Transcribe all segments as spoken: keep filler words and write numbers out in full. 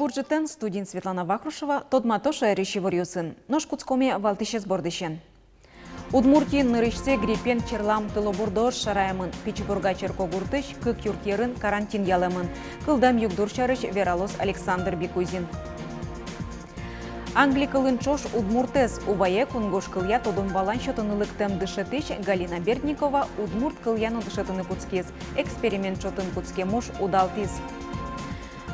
Ӝытэн студиын Светлана Вахрушева. Тодмато шаерысь иворъёсын. Нош кутскомы валтӥсез бордысен. Удмуртиын нырысьсэ гриппен черлам тылобурдоос шараямын. Пичи Пурга черкогуртысь кык юртъерын карантин ялэмын. Кылдэм югдур сярысь вералоз Александр Бикузин. Англи кылын ӵош удмуртэз. Увае кунгож кылъя тодон-валан сётыны лыктэм дышетӥсь Галина Бердникова удмурт кылъя но дышетыны кутскиз. Эксперимент ӵотын кутскем уж удалтӥз.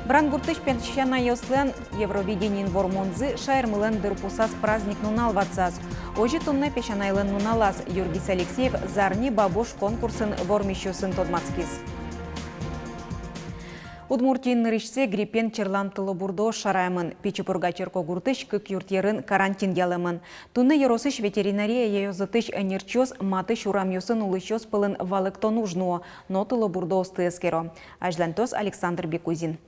Брангуртысь песянайёслэн Евровидениын вормонзы шаермылэн дырпусаз праздник нунал ватсаз. Озьы туннэ песянайлэн нуналаз Юргис Алексеев «Зарни бабуш» конкурсын вормисьёсын тодматскиз. Удмуртиын нырысьсэ гриппен черлам тылобурдоос шараямын. Пичи Пурга черкогуртысь кык юртъерын карантин ялэмын. Туннэ ёросысь ветеринария ёзэтысь ӧнерчиос матысь урамъёсын улӥсьёс пӧлын валэктон уж нуо но тылобурдоосты эскеро. Азьлантоз Александр Бикузин.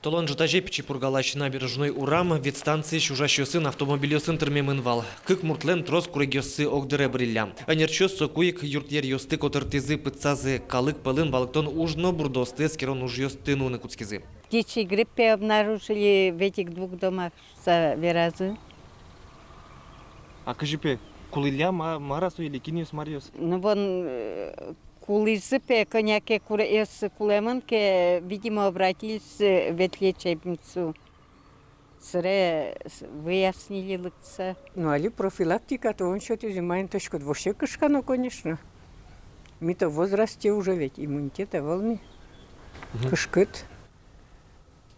Толон ӝытазе Пичи Пургалась Набережной урам ветстанциысь ужасьёсын автомобильёсын тырмемын вал. Кык муртлэн трос курегъёссы огдыре быриллям. Ӧнерчиос соку ик юртъеръёсты котыртӥзы, пытсазы, калык пӧлын валэктон уж но бурдоосты эскерон ужъёсты нуыны кутскизы. Птичий грипп пе обнаружили в этих двух домах, шуса веразы. А кызьы пе, кулӥллям-а, мар-а со или кинъёс, маръёс? Ну вон, э, кулӥзы пе, кӧня ке курегъёссы кулэмын ке, видимо, обратились, э, ветлечебницу. Сыре с-, выяснили лыктыса. Ну, али профилактика, то он сётӥз, маин тышкыт вообще кышкано, конечно. Ми-то в возрасте уже ведь, иммунитет ӧвӧл ни. Мгм. Кышкыт.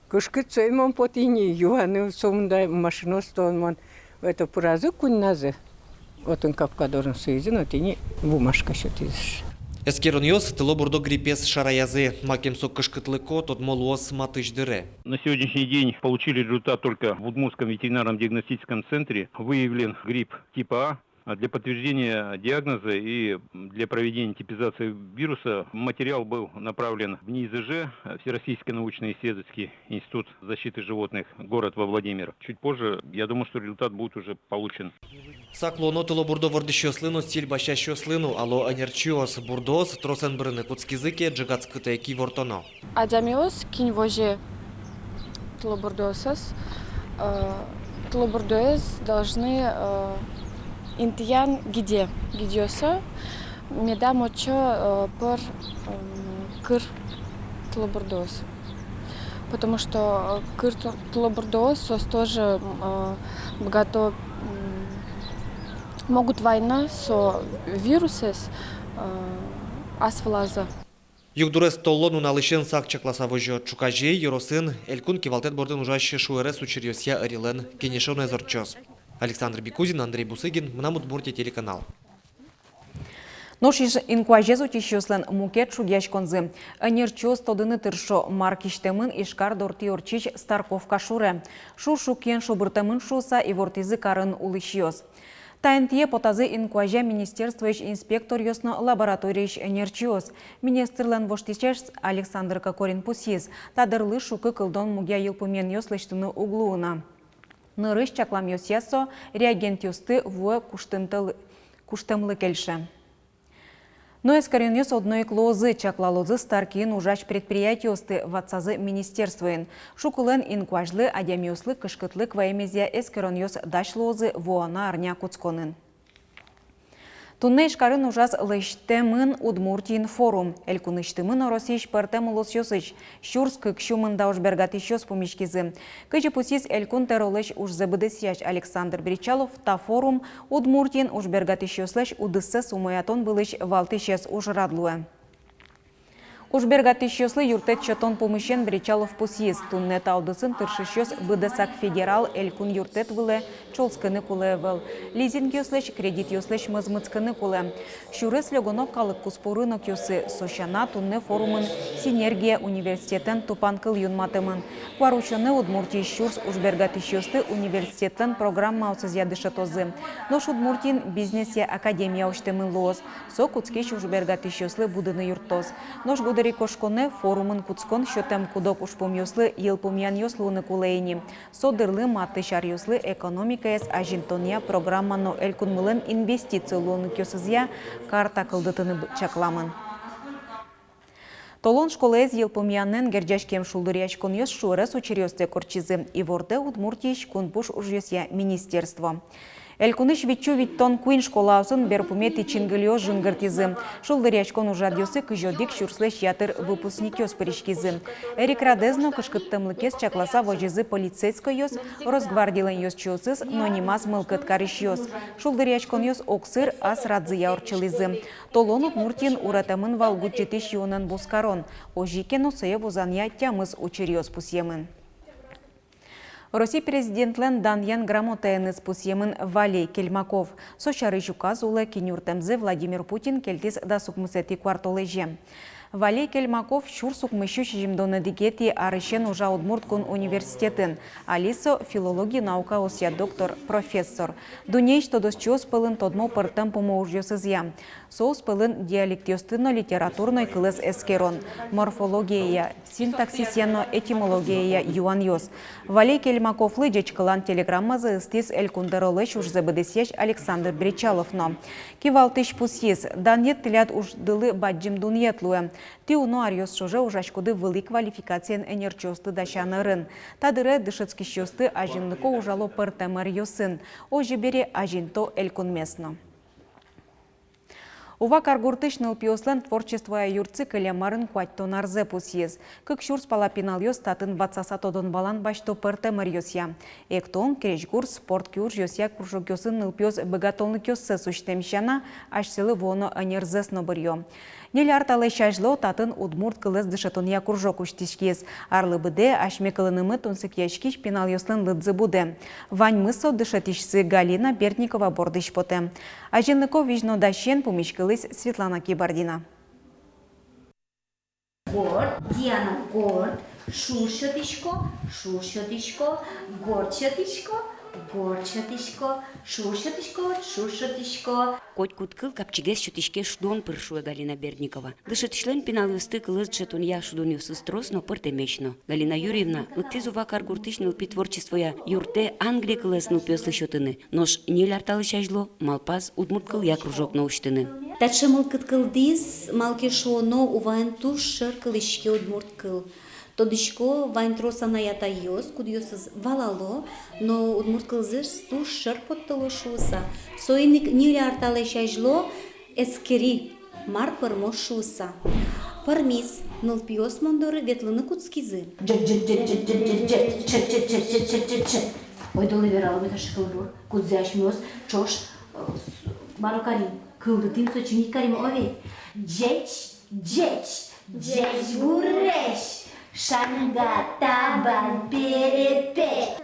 Кышкыт, сое мон потӥ ни юаны, сомында машинаос толон мон. Это пыразы куиньназы. Отын капка дорын сузизы но тӥни бумажка сётӥзы. Эскеронъёс тылобурдо гриппез шараязы. Макем со кышкытлыко, тодмо луоз матысь дыре. На сегодняшний день получили результат только в Удмуртском ветеринарном диагностическом центре. Выявлен грипп типа А. А для подтверждения диагноза и для проведения типизации вируса материал был направлен в НИИЗЖ, Всероссийский научно-исследовательский институт защиты животных, город во Владимир. Чуть позже, я думаю, что результат будет уже получен. Сак луоно тылобурдо вордӥсьёслы но, сӥль басьясьёслы но, ало ӧнерчиос. Бурдоос тросэн бырыны кутскизы ке, ӝегатскытэ ик ивортоно. Адямиос, кин возе тылобурдоосыз, э, тылобурдоез должны, э, интыян гиде, гидъёсы, медам отчы, э, пыр, э, кыр тылобурдоос. Потому что, э, кыр тыл-, тылобурдоос, соос тоже, м, э, быгато, м, могут вайыны со вирусэз, э, ас вылазы. Югдурез толлон нуналысен сак чакласа возё. Ӵуказе ёросын элькун кивалтэт бордын ужась шуэрес учыръёсъя ӧрилэн кенешонэз ортчоз. Александр Бикузин, Андрей Бусыгин, «Мынам Удмуртие» телеканал. Нош иж-, инкуазез утисьёслэн мукет шугъяськонзы. Ӧнерчиос тодыны тыршо, мар кисьтэмын Ижкар дортӥ ортчись Старковка шуре. Шур шуккиен шобыртэмын шуыса ивортӥзы карын улӥсьёс. Та интые потазы инкуазя министерствоысь инспекторъёс но лабораториысь ӧнерчиос. Министрлэн воштӥсез Александр Кокорин пусйиз, та дырлы шуко кылдон мугъя йылпумъянъёс лэсьтыны уг луы на. Нырысь чакламъёсъя, со реагентъёсты вуэ куштымтэ-, куштэмлы кельше. Но эскеронъёс одно ик луозы, чаклалозы Старкиын ужась предприятиосты, ватсазы министерствоын. Шукылэн инкуазьлы, адямиослы кышкытлык ваемезъя эскеронъёс дась луозы вуоно арня кутсконын. Туннэ Ижкарын ужаз лэсьтэмын Удмуртиын форум. Элькунысьтымы но Россиысь пӧртэм улосъёсысь сюрс кык сю мында ужбергатӥсьёс пумиськизы. Кызьы пусйиз элькун тӧролэсь ужзэ быдэсъясь Александр Бречалов, та форум Удмуртиын ужбергатӥсьёслэсь удыссэс умоятон вылысь валтӥсез ужрад луэ. Ужбергатӥсьёслы юрттэт сётон пумысен Бречалов пусйиз: туннэ та удысын тыршисьёс быдэсак федерал, элькун юрттэт вылэ чолскыны кулэ ӧвӧл, лизингъёслэсь, кредитъёслэсь мозмытскыны кулэ. Сюрес лёгоно калык куспо рынокъёсы. Со сяна, туннэ форумын «Синергия» университетэн тупанкыл юнматэмын. Куарусёнэ Удмуртиысь сюрс ужбергатӥсьёсты университетлэн программаосызъя дышетозы. Нош Удмуртиын бизнесъя академия усьтэмын луоз. Со кутскись ужбергатӥсьёслы будыны юрттоз. Нош гудырикошконэ форумын кутскон сётэм куд-ог ужпумъёслы йылпумъянъёс луыны кулэ ини. Со дырлы матысь аръёслы экономикаез азинтонъя программа но элькунмылэн инвестици луонлыкъёсызъя карта кылдытыны б-, чакламын. Толон школаез йылпумъянэн герӟаськем шулдыръяськонъёс шуэрес учыръёстэк ортчизы. Ивортэ Удмуртиысь кунпуш ужъёсъя министерство. Элькунысь витьсю витьтон куинь школаосын берпуметӥ чингылиос жингыртӥзы. Шулдыръяськон ужрадъёсы кызь одӥг сюрслэсь ятыр выпускникъёс пыриськизы. Эрикрадэз но кышкыттэмлыкез чакласа возизы полицейскойёс, Росгвардилэн ёзчиосыз но нимаз мылкыд карисьёс. Шулдыръяськонъёс огсыр ас радзыя ортчылӥзы. Толон Удмуртиын уратэмын вал гудӟытӥсь юонэн бускарон. Озьы ке но, сое вузанъя тямыс учыръёс пусъемын. Россия президентлэн данъян грамотаеныз пусъемын Валей Кельмаков. Со сярысь указ улэ киньюртэмзэ Владимир Путин кельтӥз дас укмысэтӥ куартолэзе. Валей Кельмаков сюрс укмыссю сизьымдон одӥгетӥ арысен ужа Удмурт кун университетын, али со филологи наукаосъя доктор, профессор. Дуннеысь тодосчиос пӧлын тодмо пӧртэм пумо ужъёсызъя. Соос пӧлын диалектъёсты но литературной кылэз эскерон, морфологияя, синтаксисъя но этимологияя юанъёс. Валей Кельмаковлы ӟечкылан телеграммазэ ыстӥз Элькун тӧролэсь ужзэ быдэсъясь Александр Бречалов но. Кивалтӥсь пусйиз: данъет тӥляд уждылы бадӟым дунъет луэ. Тӥ уно аръёс ӵоже ужаськоды вылӥ квалификациен ӧнерчиосты дасян ӧрын. Та дыре дышетскисьёсты азинлыко ужало пӧртэм ӧръёсын. Озьы бере, азинто элькунмес но. Ува каргуртысь нылпиослэн творчествоя юртсы кылем арын куатьтон арзэ пусйиз. Кык сюрс пала пиналъёс татын ватсаса тодон-валан басьто пӧртэм ӧръёсъя. Эктон, крезьгур, спорт киужъёсъя кружокъёсын нылпиос быгатонлыкъёссэс усьтэм сяна, асьсэлы вуоно ӧнерзэс но быръё. Ньыль ар талэсь азьло татын удмурт кылэз дышетонъя кружок усьтӥськиз. Арлы быдэ асьме кылынымы тунсыкъяськись пиналъёслэн лыдзы будэ. Ваньмыз со дышетӥсьсы Галина Бердникова бордысь потэ. Азинлыко визьнодасен пумиськылӥз Светлана Кибардина. Горд, Диана, горд. Шур сётӥсько, шур сётӥсько, горд сётӥсько, горд сётӥсько, шур сётӥсько, шур сётӥсько. Котькуд кыл капчигес сётӥське шудон пыр, шуэ Галина Бердникова. Дышетӥсьлэн пиналъёсты кылэз дышетонъя шудонъёсыз трос но, пӧртэмесь но. Галина Юрьевна лыктӥз Ува каргуртысь нылпи творчествоя юртэ англи кылэз нылпиослы сётыны. Нош ньыль ар талэсь азьло малпаз удмурт кылъя кружок но усьтыны. Таӵе мылкыд кылдӥз, малы ке шуоно, Уваын туж шер кылӥське удмурт кыл. Тодӥсько, вань трос анай-атайёс, кудъёсыз валало, но удмурт кылзэс туж шер поттыло шуыса. Соин ик ньыль ар талэсь азьло эскери, мар пӧрмоз шуыса. Пӧрмиз, нылпиос мон доры ветлыны кутскизы. Ойдолэ вералом таӵе кылбур, кудзэ асьмеос ӵош, э, с-, мар карим, кылдытӥм, сочинить карим, о ведь. Ӟеч, ӟеч, ӟечбуресь, шаньга, табань, перепеч.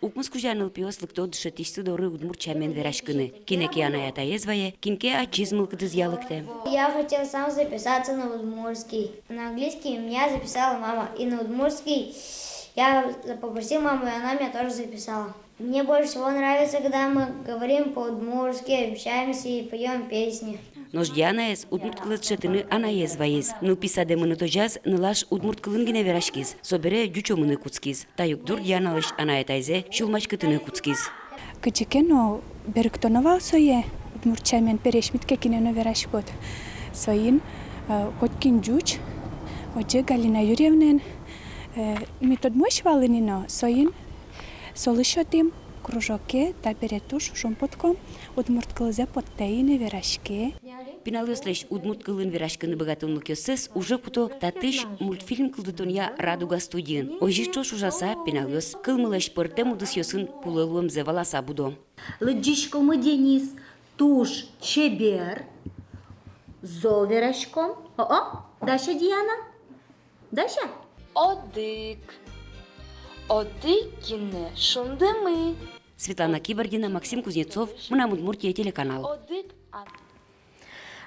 Укмыс кузя нылпиос лыкто дышетӥсьсы доры удмурт сямен вераськыны. Кинэ ке анай-атаез вае, кин ке ачиз мылкыдызъя лыктэ. Я хотел сам записаться на удмуртский. На английский меня записала мама, и на удмуртский я попросил маму, и она меня тоже записала. Мне больше всего нравится, когда мы говорим по-удмуртски, общаемся и поём песни. Нош Дианаез удмурт кылэз дышетыны анаез ваиз. Нылпи садэ мынытозяз нылаш удмурт кылын гинэ вераськиз, собере ӟучомыны кутскиз. Та югдур Дианалэсь анай-атайзэ сюлмаськытыны кутскиз. Кыӵе ке но берыктоно вал сое удмурт сямен, пересьмыт ке кинэ но вераськод. Соин, э, котькин ӟуч, озьы Галина Юрьевнаен, э, ми тодмоесь вал ини но, соин солы сётӥм кружоке, табере туж шумпотӥськом, удмурт кылзэ поттэ ини, вераське. Пиналъёслэсь удмурт кылын вераськыны быгатонлыкъёссэс уже куто татысь мультфильм кылдытонъя «Радуга» студиын. Озьы ӵош ужаса, пиналъёс кылмылэсь пӧртэм удысъёсын кулэ луэмзэ валаса будо. Лыдӟиськомы, Денис, туж чебер. Зол вераськом. О-о, дася, Диана. Дася. Одӥг. Одӥг гинэ шундымы. Светлана Кибардина, Максим Кузнецов, «Мынам Удмуртие» телеканал. Одӥг ан-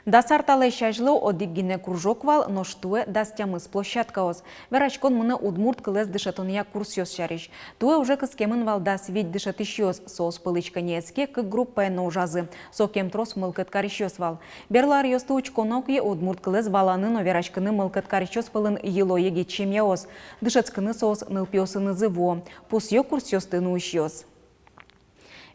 Дас ар талэсь азьло одӥг гинэ кружок вал, нош туэ дас тямыс площадкаос. Вераськон мынэ удмурт кылэз дышетонъя курсъёс сярысь. Туэ уже кыскемын вал дас вить дышетӥсьёс, соос пӧлысь кӧняез ке кык группаен но ужазы, сокем трос мылкыд карисьёс вал. Берло аръёсты учконо ке, удмурт кылэз валаны но вераськыны мылкыд карисьёс пӧлын йыло егит семьяос. Дышетскыны соос нылпиосынызы вуо, пусъё курсъёсты нуисьёс.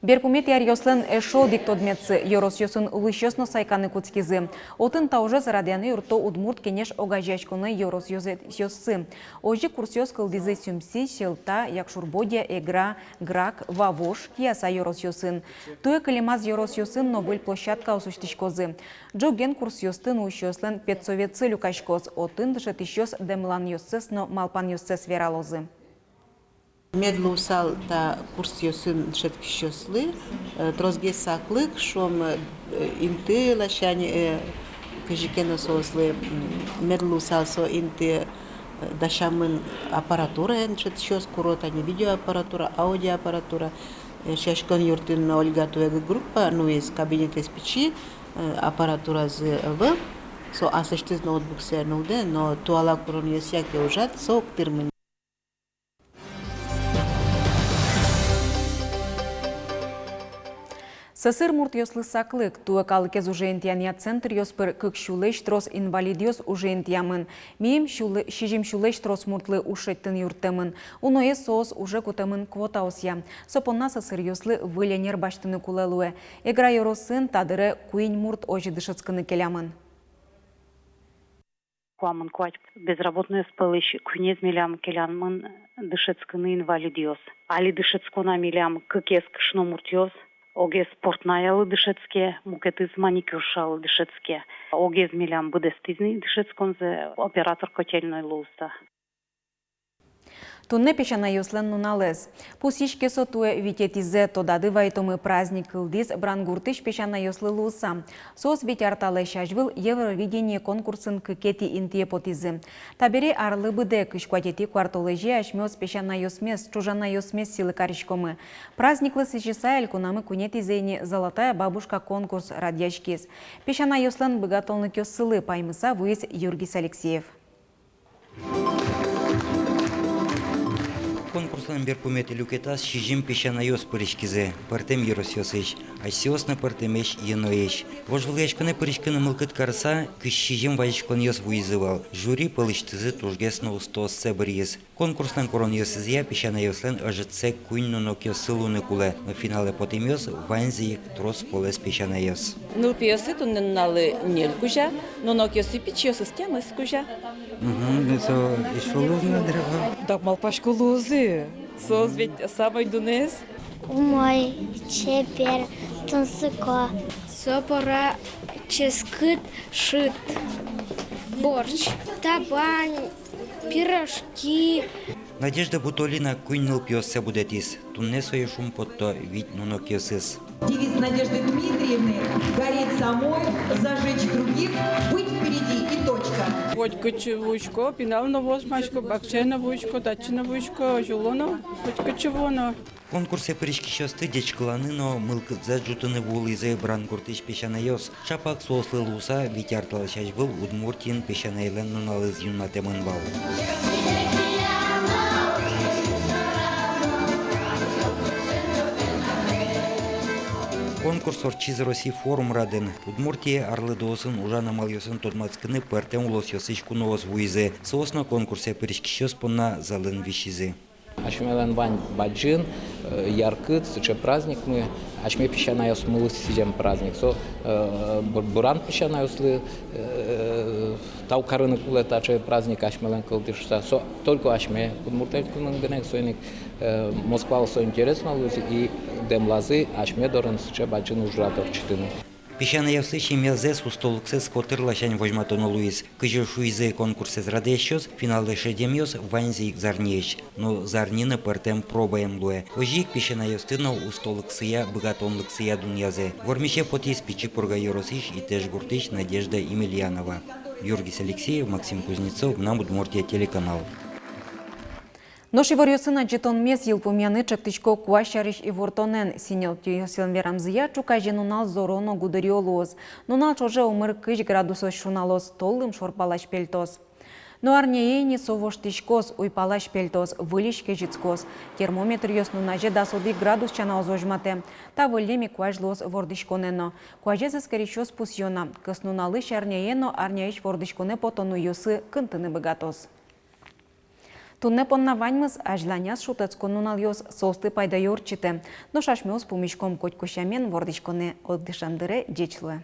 Берпуметӥ аръёслэн эшшо одӥг тодметсы: ёросъёсын улӥсьёс но сайканы кутскизы. Отын та ужез радъяны юртто «Удмурт кенеш» огазеяськонлэн ёросъёзъёссы. Озьы курсъёс кылдӥзы Сюмси, Сьӧлта, Якшур-Бӧдья, Эгра, Грак, Вавож, Кияса ёросъёсын. Туэ кылемаз ёросъёсын но выль площадкаос усьтӥськозы. Ӝоген курсъёсты нуисьёслэн педсоветсы люкаськоз, отын дышетӥсьёс дэмланъёссэс но малпанъёссэс вералозы. Мед луысал та курсъёсын дышетскисьёслы, э, тросгес саклык, шуом, э, инты ласянь, э, кызьы ке но соослы, м, мед луысал со инты, э, дасямын аппаратураен, дышетӥсьёс куро тани видеоаппаратура, аудиоаппаратура. Э, эшъяськон юртын Ольга туэ ик группа нуиз, кабинетэз пичи, э, аппаратуразы ӧвӧл, со аслэсьтыз ноутбуксэ нуллэ, но туала куронъёсъя ке ужад, со уг тырмы ни. Сӧсыр муртъёслы саклык. Туэ калыкез уже интыянъя центръёс пыр кык сюлэсь трос инвалидъёс уже интыямын. Миым сюлэ-, сизьым сюлэсь трос муртлы уж шедьтыны юрттэмын. Уноез соос уже кутэмын квотаосъя. Со понна сӧсыръёслы выль ӧнер басьтыны кулэ луэ. Эгра ёросын та дыре куинь мурт озьы дышетскыны келямын. Куамын куать безработноез пӧлысь куинез милям келямын дышетскыны инвалидъёс. Али дышетско на милям кыкез кышномуртъёс, огез портнаялы дышетске, мукетыз маникюршалы дышетске. Огез милям быдэстӥз ни дышетсконзэ, оператор котельной луыса. Туннэ песянайёслэн нуналэз. Пусйиське со туэ витетӥзэ. Тодады вайтомы: праздник кылдӥз Брангуртысь песянайёслы луыса. Соос вить ар талэсь азьвыл Евровидение конкурсын кыкетӥ интые потӥзы. Табере арлы быдэ, кызь куатетӥ куартолэзе, асьмеос песянайёсмес, чужанайёсмес сӥлы кариськомы. Праздниклы сӥзьыса элькунамы куинетӥзэ ини «Золотая бабушка» конкурс радъяськиз. Песянайёслэн быгатонлыкъёссылы паймыса вуиз Юргис Алексеев. Конкурслэн берпуметӥ люкетаз сизьым песянайёс пыриськизы, пӧртэм ёросъёсысь, асьсэос но пӧртэмесь йӧноесь. Вожвылъяськонэ пыриськыны мылкыд карыса, кызь сизьым вазиськонъёс вуизы вал. Жюри пӧлысьтызы тужгес но устооссэ быръиз. Конкурслэн куронъёсызъя песянайёслэн ӧжытсэ куинь нунокъёссы луыны кулэ, но финалэ потэмъёс ваньзы ик трос полэс песянайёс. Нылпиосы туннэ нуналлы ньыль кузя, нунокъёсы пичиосыз тямыс кузя. Мгм, ну со эшшо луоз на дыр-а? Так малпасько, луозы. Соос ведь самой дунэз. Умой, чебер, тунсыко. Со пӧра ческыт шыд. Борщ, табань, пирожки. Надежда Бутолина куинь нылпиоссэ будэтӥз. Туннэ сое шумпотто вить нунокъёсыз. Девиз Надежды Дмитриевны: «Гореть самой, зажечь других, быть впереди и точка». Котькытчы вуисько, пинал но возьмасько, бакчае но вуисько, татчы но вуисько, озьы улоно, котькытчы вуоно. Конкурсэ пыриськисьёсты ӟечкыланы но мылкыдзэс ӝутыны вуылӥзы Брангуртысь песянайёс. Чапак соослы луыса, вить ар талэсь азьвыл Удмуртиын песянайлэн нуналыз юнматэмын вал. Конкурс ортчиз Росси форум радын. Удмуртие арлыдоосын ужан амалъёсын тодматскыны пӧртэм улосъёсысь куноос вуизы. Соос но конкурсэ пыриськисьёс понна залын висизы. Асьмелэн вань бадӟым, э, яркыт сыӵе праздникмы, асьме песянайёсмылы сӥзем праздник. Со, э, бу-, буран песянайёслы, э, тау карыны кулэ, таӵе праздник асьмелэн кылдӥз шуыса. Со только асьме Удмурт Элькунын гинэ, соин ик, э, Москвалы со интересно луиз, и дэмлазы асьме дорын сыӵе бадӟым ужрад ортчытыны. Песянайёслы семьязэс, устолыксэс котыр ласянь возьматоно луиз. Кызьы шуизы конкурсэз радъясьёс, финалэ шедемъёс ваньзы ик зарниысь, но зарни но пӧртэм пробаем луэ. Озьы ик песянайёсты но устолыксыя, быгатонлыксыя дунъязы. Вормисе потӥз Пичи Пурга ёросысь Итэш гуртысь Надежда Емельянова. Юргис Алексеев, Максим Кузнецов, «Мынам Удмуртие» телеканал. Нош иворъёсын адӟытонмес йылпумъяны ӵектӥсько куазь сярысь ивортонэн. Синоптикъёслэн верамзыя, ӵуказе нунал зоро но гудыръё луоз. Нунал ӵоже омыр кызь градусозь шуналоз, тол лымшор палась пельтоз. Но арняе ини со воштӥськоз, уй палась пельтоз, выльысь кезьытскоз. Термометръёс нуназе дас одӥг градус сяна возьматэ. Та выллем ик куазь луоз вордӥськонэ но. Куазез эскерисьёс пусъё на: кӧснуналысь арняе но арняысь вордӥськонэ пото нуйёсы кынтыны быгатоз. Туннэ понна ваньмыз. Азьланяз шутэтскон нуналъёс соосты пайдаё ортчытэ. Нош асьмеос пумиськом котьку сямен вордӥськонэ. Ойдо дышем дыре, ӟеч луэ.